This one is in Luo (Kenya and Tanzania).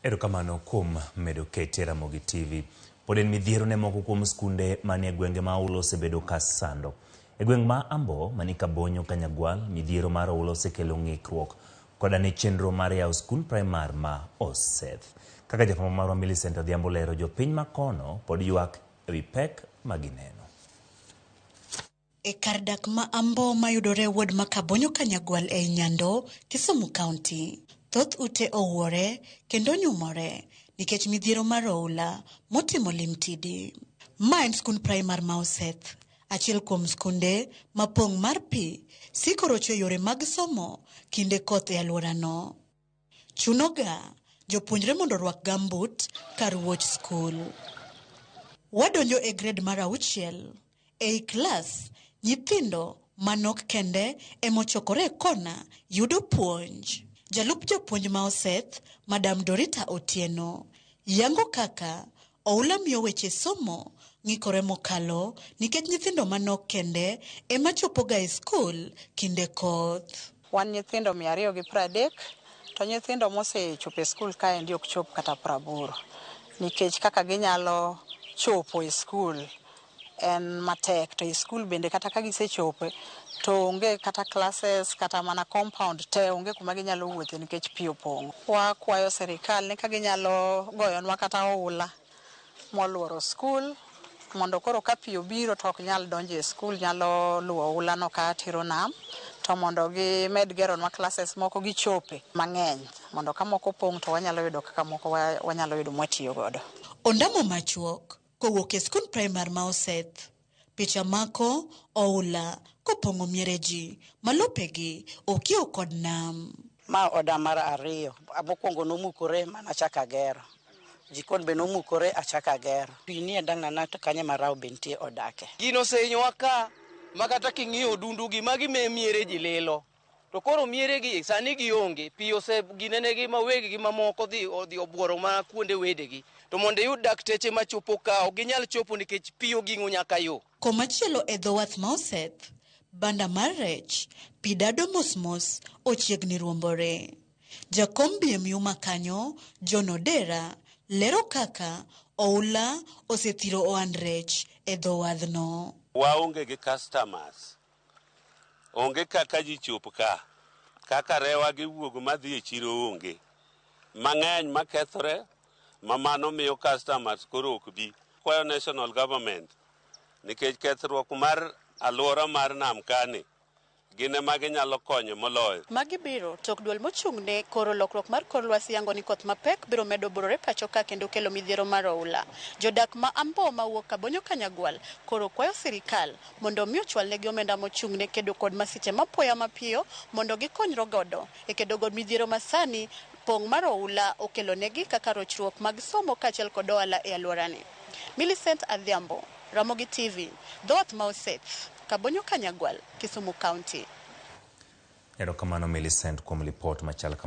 Erokamano kuom medo kete Ramogi TV. Pod en midhiero ne moko kuom skunde manie gwenge ma oula osebedo ka sando. E gweng' ma Ambo mani Kabonyo Kanyagwal, midhiero mar oula osekelo ng'ikruok koda ne chenro mar yawo skund primar ma Oseth. Kaka jafwambo marwa Millicent Odhiambo lero, jopiny ma kono pod ywak ewi pek ma gineno. E kar dak ma Ambo mayudore e ward ma Kabonyo Kanyagwal ei Nyando, Kisumu County, thoth ute owuore kendo onyumore nikech midhiero mar oula motimo limtidi. Ma en skund primar ma Oseth, achiel kuom skunde ma pong' mar pi siko rocho yore mag somo kinde koth e alworano. Chunoga jopuonjre mondo orwak gumboot kar wuoch skul. Wadonjo e grade mar 6. Ei klas, nyithindo manok kende emochokore e kona yudo puonj. Jalup japuonj ma Oseth, Madam Dorita Otieno, yango kaka oula miyo weche somo ng'ikore mokalo nikech nyithindo manok kende ema chopoga e skul kinde koth. Wan nyithindo 230 to nyithindo mosechopo e skul kaendi ok chop kata 80 nikech kaka ginyalo chopo e skul en matek to e skul bende kata ka gisechope to onge kata classes kata mana compound te onge kuma ginyalo wuothe nikech pi opong'o. Wakwayo sirikal ni ka ginyalo goyonwa kata oula moluoro skul mondo koro ka pi obiro to ok nyal donjo e skul, nyalo luwo oula no ka tero nam, to mondo gimed geronwa classes moko gichope mang'eny mondo ka moko opong' to wanyalo yudo kaka moko wanyalo yudo mwatiyo godo. Ondamo machuok kowuok e skund primar ma Oseth. Picha mako oula kopong'o miere ji malopegi okiewo kod nam. Ma oda mar ariyo. Mokwongo nomukore manachako agero. Jikon be nomukore achako agero. Pi nie dalana to kanyo ema rawo be nitie odake. Gino osehinyowa ka ma kata king'iyo odundu gi magi me miere ji lilo. To koro miere gi sani gionge, pi ose ginenegi ma weg gi mamoko odhi obuoro ma kuonde wedegi. To mondo iyud dakteche machopo ka ok ginyal chopo nikech pi oging'o nyaka yo. Komachielo e dho wath ma Oseth, banda mar rech, pi dado mos mos ochiegni ruombore. Jakom BMU ma kanyo, John Odera, lero kaka oula osethiro ohand rech e dho wadhno. Waonge gi customers. Onge kaka ji chop ka. Kaka rewa gi wuog madhi e chiro onge. Mang'eny makethore ma mano miyo customers koro ok bi. Kwayo national government nikech kethruok mar alwora mar nam kani gin ema ginyalo konyo moloyo. Magi biro tok duol mochung'ne koro lokruok mar kor lwasi yango ni koth mapek biro medo burore pacho ka kendo kelo midhiero mar oula. Jodak ma Ambo mawuok Kabonyo Kanyagwal koro kwayo sirikal mondo mi ochwalnegi omenda mochung'ne kedo kod masiche mapoya mapiyo mondo gikonyre godo e kedo kod midhiero masani pong' mar oula okelonegi kaka rochruok mag somo kaachiel kod ohala e alworani. Millicent Adhiambo, Ramogi TV, dhowath ma Oseth, Kabonyo Kanyagwal, Kisumu County. Erokamano Millicent kuom lipot machal.